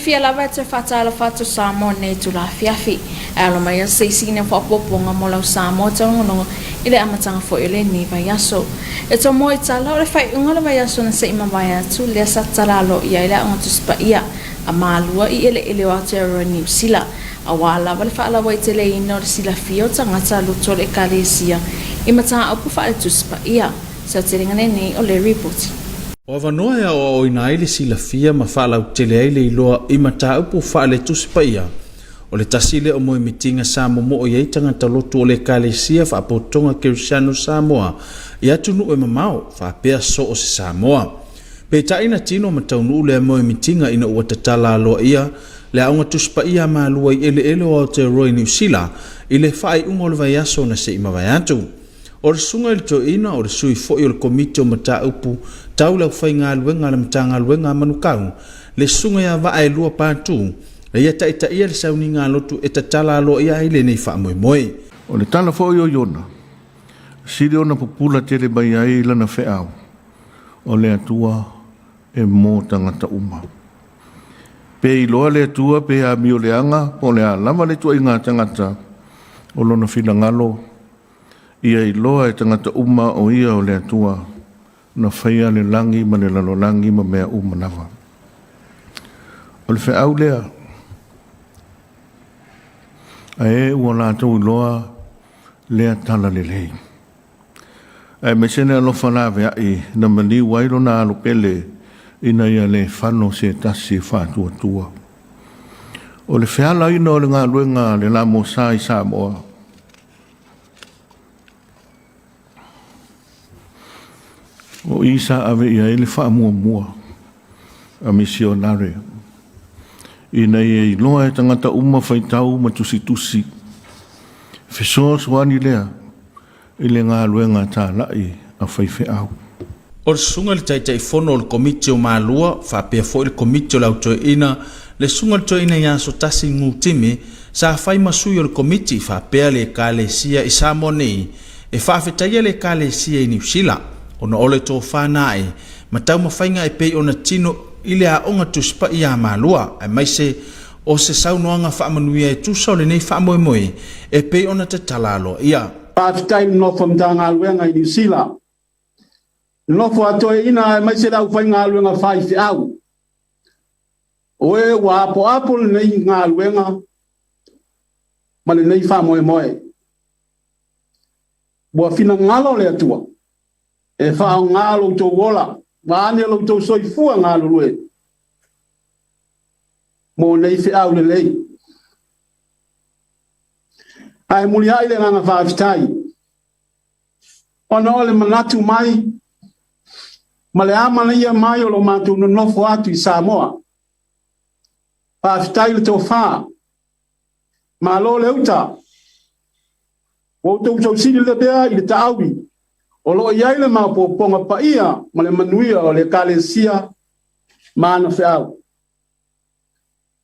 Fiafia lava e toe faatalofa atu Samoa i lenei itula afiafi. E alo mai ai se isi ina faaopoopoga mo lau Samoa taunogonogo i le amataga foi o lenei vaiaso. E tomoa i tala o le faaiuga o le vaiaso na se i mavae atu lea sa tatala aloaia ai le Aoga Tusi Paia a Malua i eleele o Aotearoa Niu Sila aua lava le faalauaiteleina o le silafia o tagata loto o le Ekalesia i mataupu faale-Tusi Paia. Seotelega lenei o le Ripoti. O avanoa e aoaoina ai le silafia ma faalautele ai le iloa i mataupu faale-Tusi Paia, o le tasi lea o moemitiga sa momoo i ai tagata lotu o le Ekalesia Faapotopotoga Kerisiano Samoa i atunuu e mamao faapea so o se Samoa. Peitai na tino ma taunuu lea moemitiga ina ua tatala aloaia le Aoga Tusi Paia a Malua i eleele o Aotearoa i Niu Sila i le faaiuga o le vaiaso na se i mavae atu. O le Susuga i le Toeaina, o le sui foi o le Komiti o Mataupu Tau le Aufaigaluega a le Matagaluega a Manukau, le Susuga ia Vaaelua Patu, na ia taitaia le sauniga lotu e tatala aloaia ai lenei faamoemoe. O le tala foi o Iona, sili ona pupula tele mai ai lana feau, o le Atua e mo tagata uma. Pe iloa le Atua pe amio leaga po o le a lava le ituaiga tagata o lona finagalo, ia iloa e tagata uma o ia o le Atua na faia le lagi ma le lalolagi ma mea uma lava. O le feau lea, ae ua latou iloa lea tala lelei. Aemaise le alofa laveai na maliu ai lona alo pele ina ia le fano se tasi e faatuatua. O le fealaina o le galuega a le lamosa i Samoa, o i sa ave i ai le faamuamua a misionare ina ia iloa e tagata uma faitau ma tusitusi. Fesoasoani lea i le galuega talai a faifeau. O le Susuga i le Taitaifono o le Komiti o Malua faapea foi le Komiti o le Au Toeaina, le Susuga i le Toeaina ia Asotasi Gutimi, sa fai ma sui o le Komiti faapea le Ekalesia i Samoa nei e faafetaia le Ekalesia i Niu Sila ona o le tofa na ae ma taumafaiga e pei ona tino i le aoga Tusi Paia a Malua aemaise o se saunoaga faamanuia e tusa o lenei faamoemoe e pei ona tatala aloaia. Faafetai i le nofo a Matagaluega i Niu Sila, le nofo a toeaiina aemaise le aufaigaluega faifeau. O e ua apoapo lenei galuega ma lenei faamoemoe. Ua finagalo le Atua e faaaoga lo outou ola, vaeane lo outou soifua galulue mo nei feau lelei. Ae muliai le agaga faafetai ona o le manatu mai ma le amanaia mai o lo matou nonofo atu i Samoa. Faafetai le tofa, malo le uta, ua outou tausili le pea i le taaui o lo o i ai le maopoopoga paia ma le manuia o le Ekalesia ma ana feau.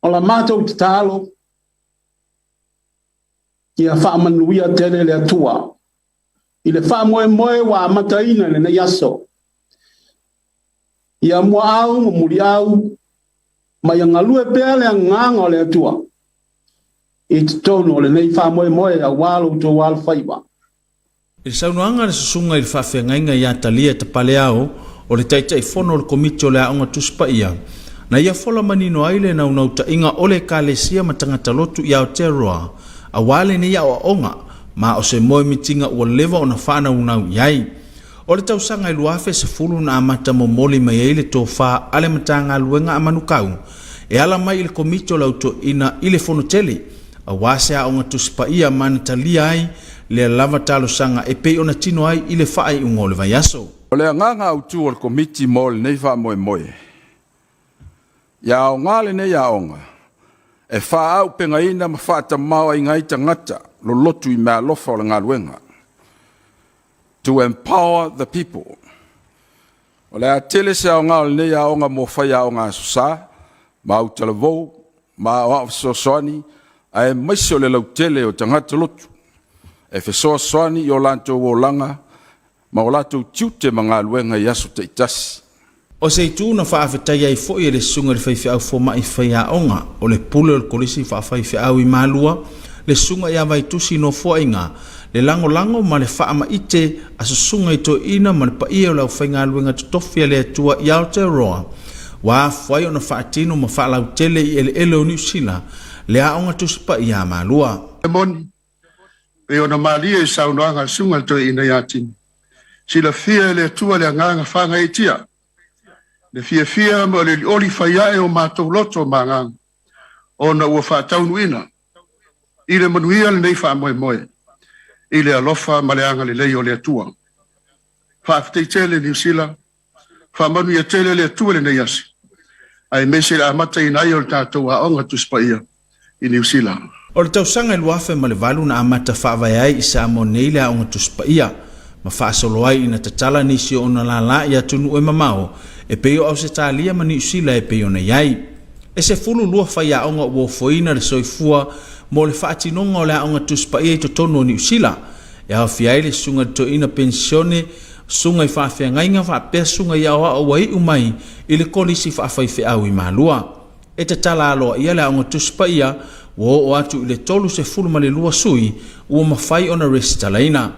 O la matou tatalo, ia faamanuia tele le Atua i le faamoemoe ua amataina i lenei aso. Ia muaau ma muliau ma ia galue pea le agaga o le Atua i totonu o lenei faamoemoe aua lo outou alofaiva. I le saunoaga a le Susuga i le Faafeagaiga ia Talia Tapaleao, o le Taitaifono o le Komiti o le Aoga Tusi Paia, na ia fola manino ai le naunautaiga o le Ekalesia ma tagata lotu i Aotearoa aua lenei aoaoga, ma o se moemitiga ua leva ona faanaunau i ai. O le tausaga e 2010 na amata momoli mai ai le tofa a le Matagaluega a Manukau e ala mai i le Komiti o le Autoeaina i le Fonotele, aua se aoga Tusi Paia ma na talia ai lea lava talosaga e pei ona tino ai i le faaiuga o le vaiaso. O le agaga autu o le Komiti mo lenei faamoemoe, ia aoga lenei aoga e faaaupegaina ma faatamaoaiga ai tagata lolotu i meaalofa o le galuega, to empower the people. O le a tele se aoga o lenei aoga mo faiaoga Aso Sa ma autalavou ma aoao fesoasoani aemaise o le lautele o tagata lotu e fesoasoani i o latou olaga ma o latou tiute ma galuega i aso taitasi. O se itu na faafetai ai foi e le susuga i le faifeau fomai faiaoga o le pule o le Kolisi Faafaifeau i Malua, le susuga ia Vaitusi Nofoaiga, le lagolago ma le faamaite a susuga i toeaiina ma le paia o le aufaigaluega totofi a le Atua i Aotearoa, ua afua ai ona faatino ma faalautele i eleele o Niu Sila le Aoga Tusi Paia a Malua. E moni, pei ona malie i saunoaga a le Susuga i le Toeaina ia Timi, silafia e le Atua le agaga fagaeetia, le fiafia ma le olioli fai ae o matou loto ma agaga, ona ua faataunuuina i le manuia lenei faamoemoe i le alofa ma le agalelei o le Atua. Faafetai tele Niu Sila, faamanuia tele le Atua i lenei aso, aemaise le amataina ai o le tatou Aoga Tusi Paia i Niu Sila. O le tausaga e 2008 na amata faavae ai i Samoa nei le Aoga Tusi Paia, ma faasolo ai ina tatala nisi o ona lālā i atunuu e mamao e pei o Ausetalia ma Niu Sila e pei ona i ai. E 12 faiaoga ua ofoina le soifua mo le faatinoga o le Aoga Tusi Paia i totonu o Niu Sila, e aofia ai le Susuga i le Toeaina Penisione, Susuga i Faafeagaiga faapea Susuga i Aoao ua iu mai i le Kolisi Faafaifeau i Malua. E tatala aloaia le Aoga Tusi Paia ua oo atu i le 32 sui ua mafai ona resitalaina.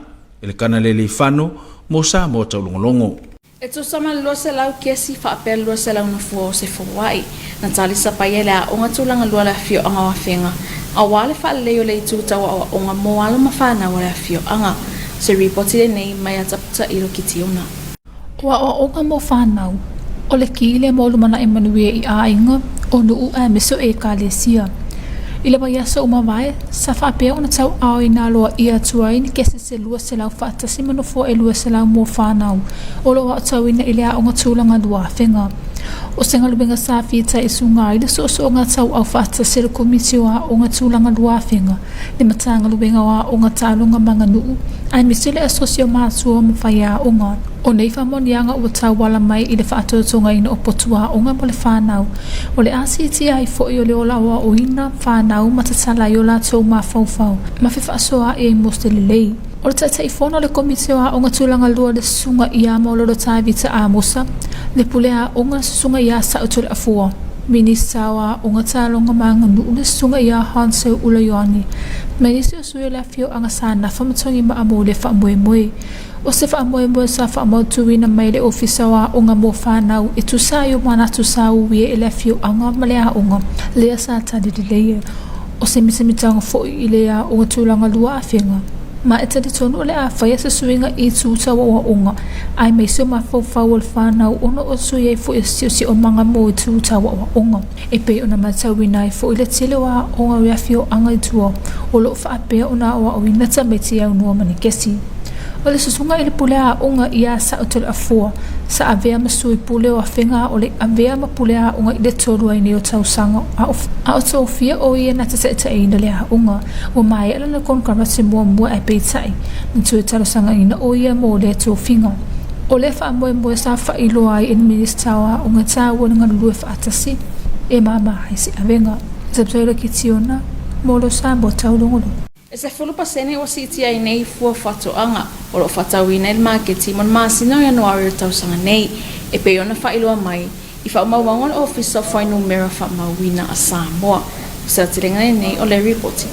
Elekana Leleiifano mo Samoa Taulogologo. E tusa ma le 200 kesi faapea le 200 nofoa o se foai na talisapaia i le aoga tulaga lua le afioaga o Afega aua le faalelei o le itu tau aoaoga mo alo ma fanau a le afioaga. Se ripoti lenei mai a Taputailo Kitiona. O aoaoga mo fanau, o le ki lea mo lumanai manuia i aiga, o nuu aemaise o ekalesia. I le vaiaso ua mavae, sa faapea ona tauaaoina aloaia atu ai ni kesi se 201 ma nofoa e 200 mo fanau o lo o aotauina i le aoga tulaga luafega. O se galuega sa fitaisuga ai le soosooga tauau faatasi a le Komiti o Aoga Tulaga Luafega, le Matagaluega o Aoga Taaloga ma Aganuu, aemaise le Asosi o Matua ma Faiaoga. O nei faamaoniaga ua tauala mai i le faatotogaina o potu aoga mo le fanau, o le a siitia ai foi o le ola aoaoina fanau ma tatala ai o latou mafaufau ma fefaasoaai ai mo se lelei. O le Taitaifono o le Komiti o Aoga Tulaga Lua le Susuga ia Maulolo Tavita Amosa, le Pule Aoga le Susuga ia Saotoleafua, Minista o Aoga Taaloga ma Aganuu le Susuga ia Hon Seuula Ioane, ma nisi o sui o le afioaga sa nafa ma Togimaa mo le faamoemoe. O se faamoemoe sa faamautuina mai le Ofisa o Aoga mo Fanau e tusa ai o manatu sa uia e le afioaga ma le aoga lea sa tali lelei. O se mitamitaga foi i le aoga tulaga lua afega, ma e talitonu o le a faia se suiga i itu tau aoaoga aemaise o mafaufau o le fanau ona o sui ai foi o siosiomaga mo itu tau aoaoga. E pei ona matauina ai foi le tele o aoga o afioaga i tua o lo o faapea ona aoaoina tamaiti e aunoa ma ni kesi. O le susuga i le pule aoga ia Saotoleafua sa avea ma sui pule o Afega o le avea ma pule aoga i le tolu ai nei o tausaga a o tofia o ia na te taitaiina le aoga. Ua maea lana konekarate muamua ae peitai na toe talosagaina o ia mo lea tofiga. O lea faamoemoe sa faailoa ai e le Minisita o Aoga taua le galulue faatasi e māmā ai se avega. Isabella Kitiona, mo lo Samoa Taulogologo. E 10% ua siitia ai nei fua faatoaga o lo o faatauina i le maketi mo le masina o Ianuari o le tausaga nei, e pei ona faailoa mai i faamaumauga a le Ofisa o Fuainumera Faamauina a Samoa. O se aotelega lenei o le ripoti.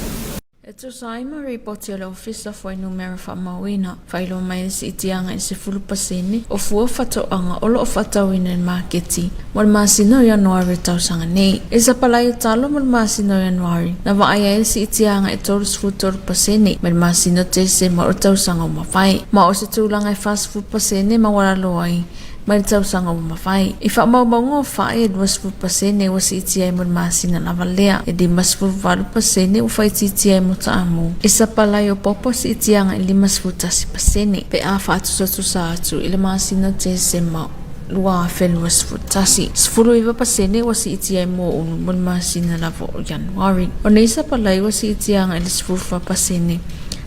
E tusa ai ma ripoti a le Ofisa o Fuainumera Faamauina, faailoa mai le siitiaga i le 10% o fua faatoaga o lo o faatauina i le maketi mo le masina o Ianuari o le tausaga nei. I le sapalai o talo mo le masina o Ianuari, na vaai ai le siitiaga i 33% mai le masina o Tesema o le tausaga ua mavae, ma o se tulaga e 40% maualalo ai mai le tausaga ua mavae. I faamaumauga o fai e 20% ua siitia ai mo le masina lava lea, e 58% ua faaitiitia ai mo taamu. I sapalai o popo siitiaga i 51% pe a faatusatusa atu i le masina o Tesema 2021. 19% ua siitia ai mo Ulu mo le masina lava o Ianuari. O nei sapalai ua siitiaga i le 14%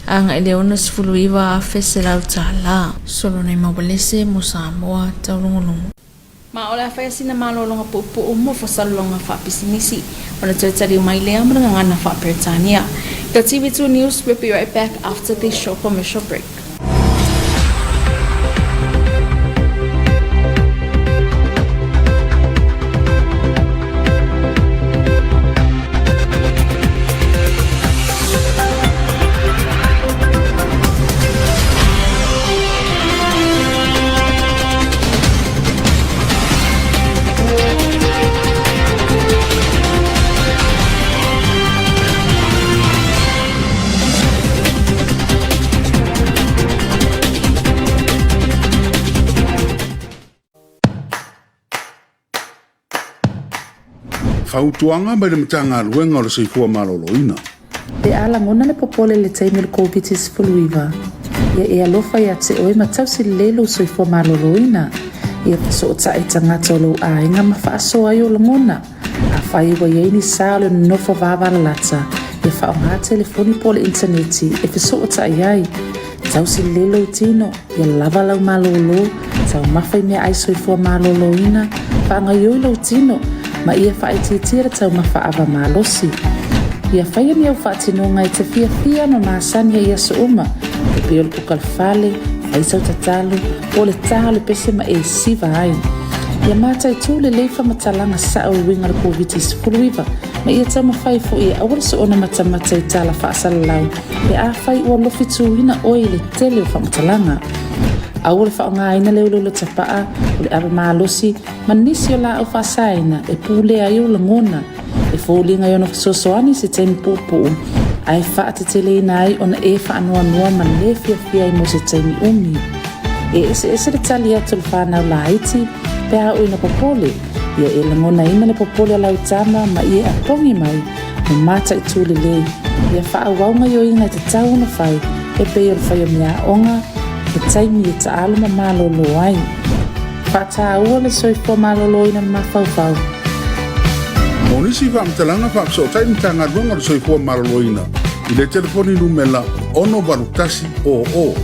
agai i le $69,100. Solo nei Maualese mo Samoa Taulogologo. Ma o le a faia sina malologa puupuu mo fasalologa faapisinisi ona toe taliu mai lea ma le gagana faa-Peretania. The TV2 News will be right back after this short commercial break. Fautuaga mai le Matagaluega o le Soifua Maloloina. Pe a lagona le popole i le taimi o le Koviti-19, ia e alofa ia te oe ma tausi lelei lou soifua maloloina. Ia fesootai i tagata o lou aiga ma faasoa ai ou lagona. Afai ua i ai ni sa o le nonofo vavalalata, ia faaaoga telefoni po o le initaneti e fesootai ai. Tausi lelei lou tino, ia lava lau malōlō, taumafa i meaai soifua malōlōina, faagaioi lou tino, ma ia faaitiitia le taumafa ava malosi. Ia faia ni au faatinoga e te fiafia ma masani ai i aso uma, e pei o le kuka le fale, fai sau tatalo, po o le tā o le pese ma e siva ai. Ia mataitū lelei faamatalaga sa'o e uiga i le Koviti-19, ma ia taumafai foi e aua le soona matamata i tala faasalalau pe afai ua lofituina oe i le tele o faamatalaga. Aua le faaaogaina le uleule tapaa, o le ava malosi, ma nisi o laau faasaina e pulea ai ou lagona, e foliga i ona fesoasoani i se taimi puupuu, ae faateteleina ai ona e faanoanoa ma le fiafia ai mo se taimi umi. E eseese le tali atu a le fanau laiti pe a oo ina popole, ia e lagonaina le popole a lau tama ma ia e apogi mai ma mataitū lelei, ia faaauau gaioiga e tatau ona fai e pei o le fai o meaaoga, he taimi e taalo ma malōlō ai. Faataua le soifua malōlōina o le mafaufau. Mo nisi faamatalaga faafesootai Matagaluega o le Soifua Maloloina i le telefoni numela 681 00.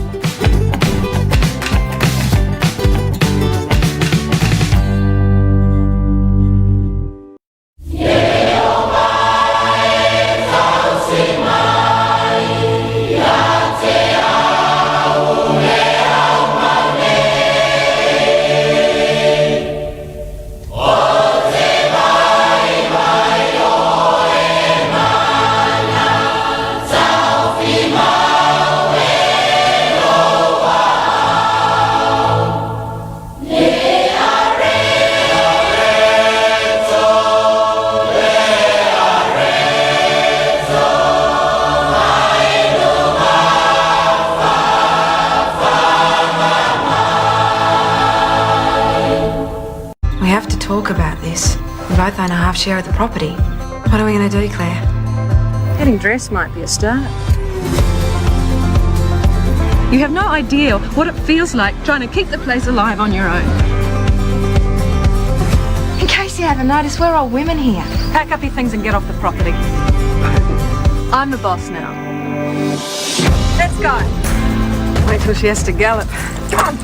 We have to talk about this. We both own a half share of the property. What are we going to do, Claire? Getting dressed might be a start. You have no idea what it feels like trying to keep the place alive on your own. In case you haven't noticed, we're all women here. Pack up your things and get off the property. I'm the boss now. Let's go. Wait till she has to gallop. Come on.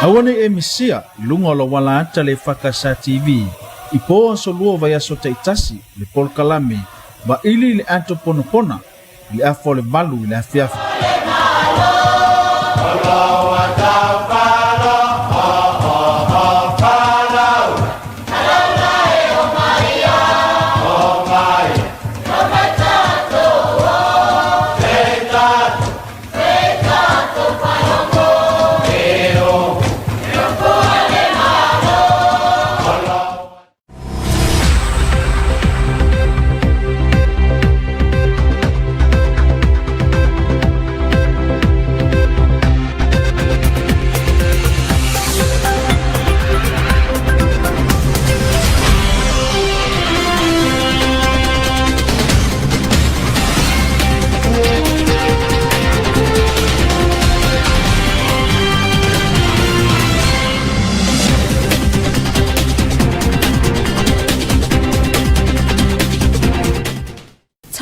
Aua ne i e misia i luga o lou ala ata le EFKS TV i po aso lua o vaiaso taitasi le polokalame Vaili i le Ato Ponapona i le afa o le 8 i le afiafi.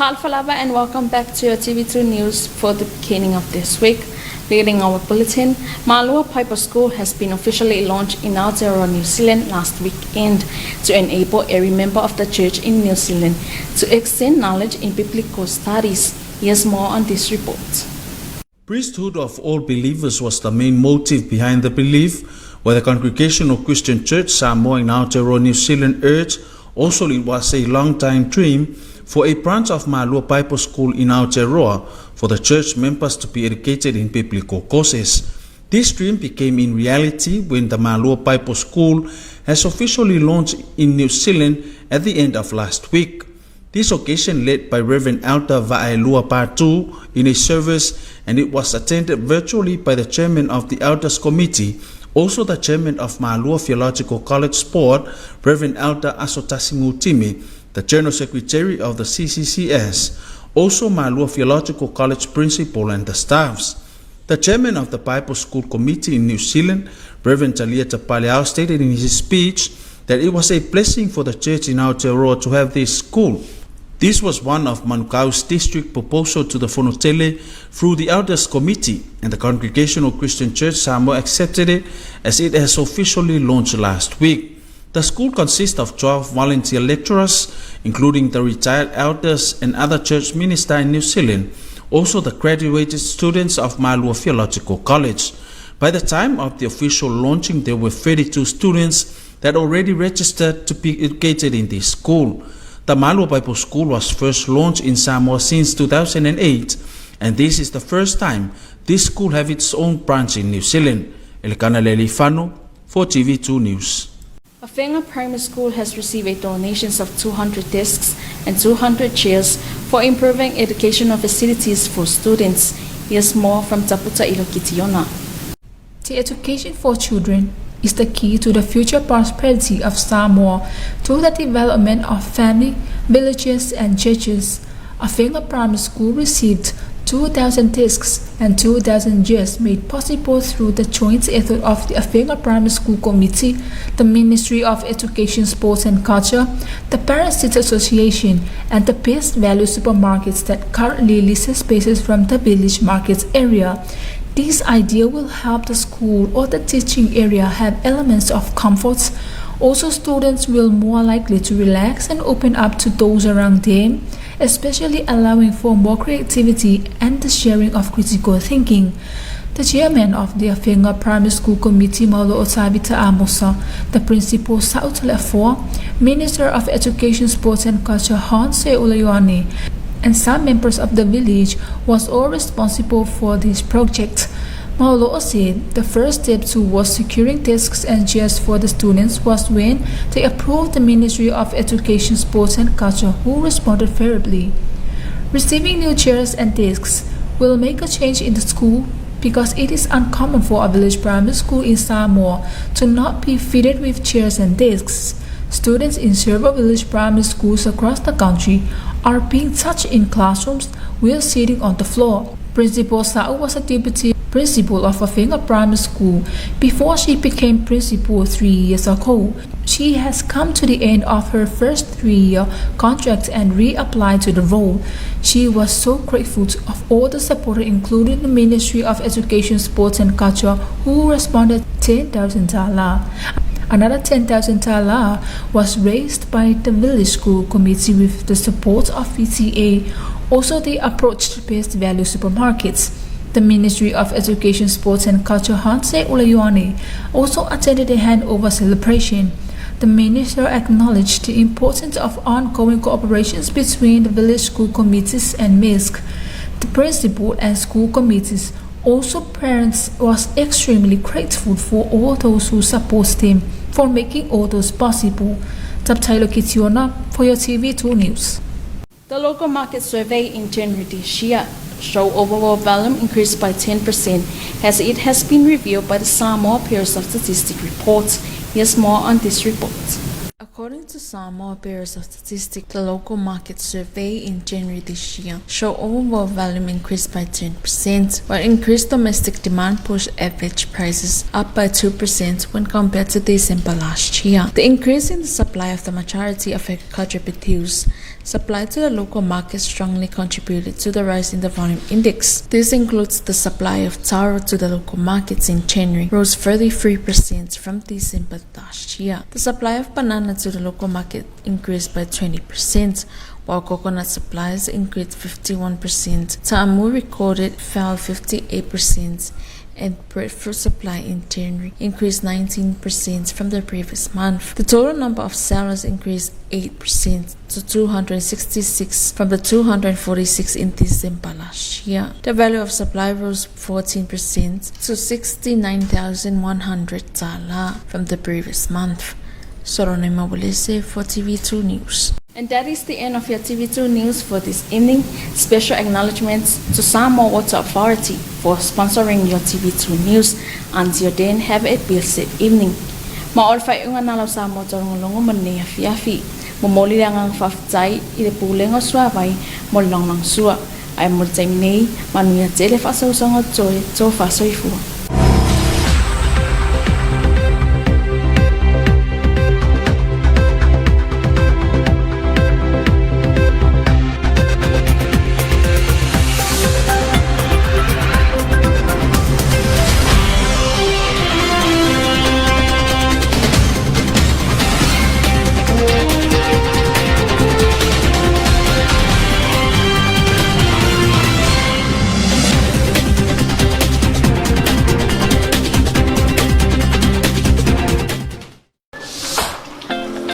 Talfalava and welcome back to your TV2 News for the beginning of this week. Leading our bulletin, Malua Piper School has been officially launched in Aotearoa, New Zealand last weekend to enable every member of the church in New Zealand to extend knowledge in biblical studies. Here's more on this report. Priesthood of all believers was the main motive behind the belief, where the Congregational Christian Church Samoa in Aotearoa New Zealand urged also it was a long-time dream for a branch of Malua Bible School in Aotearoa for the church members to be educated in biblical courses. This dream became in reality when the Malua Bible School has officially launched in New Zealand at the end of last week. This occasion led by Reverend Elder Va'aelua Patu in a service and it was attended virtually by the chairman of the Elders Committee, also the chairman of Malua Theological College Board, Reverend Elder Asotasi Ngutimi, the General Secretary of the CCCS, also Malua Theological College Principal and the staffs. The chairman of the Bible School Committee in New Zealand, Reverend Talia Tapaleao, stated in his speech that it was a blessing for the church in Aotearoa to have this school. This was one of Manukau's district proposal to the Fonotele through the Elders Committee, and the Congregational Christian Church Samoa accepted it as it has officially launched last week. The school consists of 12 volunteer lecturers, including the retired elders and other church ministers in New Zealand, also the graduated students of Malua Theological College. By the time of the official launching, there were 32 students that already registered to be educated in this school. The Malua Bible School was first launched in Samoa since 2008, and this is the first time this school have its own branch in New Zealand. Elikana Lelifano for TV2 News. Afega Primary School has received a donations of 200 desks and 200 chairs for improving educational facilities for students. Here's more from Taputa Ilokitiona. The education for children is the key to the future prosperity of Samoa through the development of family, villages, and churches. Afega Primary School received 2,000 discs and 2,000 years made possible through the joint effort of the Afega Primary School Committee, the Ministry of Education, Sports and Culture, the Parents Teacher Association, and the Best Value supermarkets that currently leases spaces from the village markets area. This idea will help the school or the teaching area have elements of comfort. Also, students will more likely to relax and open up to those around them, especially allowing for more creativity and the sharing of critical thinking. The chairman of the Afega Primary School Committee, Maulo Otavita Amosa, the principal South Lefort, Minister of Education, Sports and Culture Hans Ulayoane, and some members of the village was all responsible for this project. Maulo said the first step towards securing desks and chairs for the students was when they approved the Ministry of Education, Sports and Culture, who responded favorably. Receiving new chairs and desks will make a change in the school because it is uncommon for a village primary school in Samoa to not be fitted with chairs and desks. Students in several village primary schools across the country are being taught in classrooms while sitting on the floor. Principal Sao was a deputy principal of Afega Primary School before she became principal 3 years ago. She has come to the end of her first 3-year contract and reapplied to the role. She was so grateful of all the support, including the Ministry of Education, Sports and Culture, who responded 10,000 tala. Another 10,000 tala was raised by the village school committee with the support of PTA. Also, they approached Best Value supermarkets. The Ministry of Education, Sports and Culture Hanse Ulayoane also attended the handover celebration. The minister acknowledged the importance of ongoing cooperations between the village school committees and MISC. The principal and school committees, also parents, was extremely grateful for all those who support them for making all those possible. Taptailo Kitiona for your TV2 News. The local market survey in January this year showed overall volume increased by 10% as it has been revealed by the Samoa Bureau of Statistics report. Here's more on this report. According to Samoa Bureau of Statistics, the local market survey in January this year showed overall volume increased by 10%, while increased domestic demand pushed average prices up by 2% when compared to December last year. The increase in the supply of the majority of agricultural produce supplied to the local market strongly contributed to the rise in the volume index. This includes the supply of taro to the local markets in January rose 33% from December last year. The supply of banana to the local market increased by 20%, while coconut supplies increased 51%. Ta'amu recorded fell 58% and breadfruit supply in January increased 19% from the previous month. The total number of sellers increased 8% to 266 from the 246 in December last year. The value of supply rose 14% to $69,100 from the previous month. Sorone Mawalese for TV2 News. And that is the end of your TV2 News for this evening. Special acknowledgements to Samoa Water Authority for sponsoring your TV2 News. Until then, have a blessed evening. Ma o le faaiuga na lau Samoa taulogologo mo lenei afiafi. Momoli le agaga faafetai i le Pulega o Suavai mo le lagolagosua. Ae mo le taimi nei, manuia tele faasausaga o totoe, tofa soifua.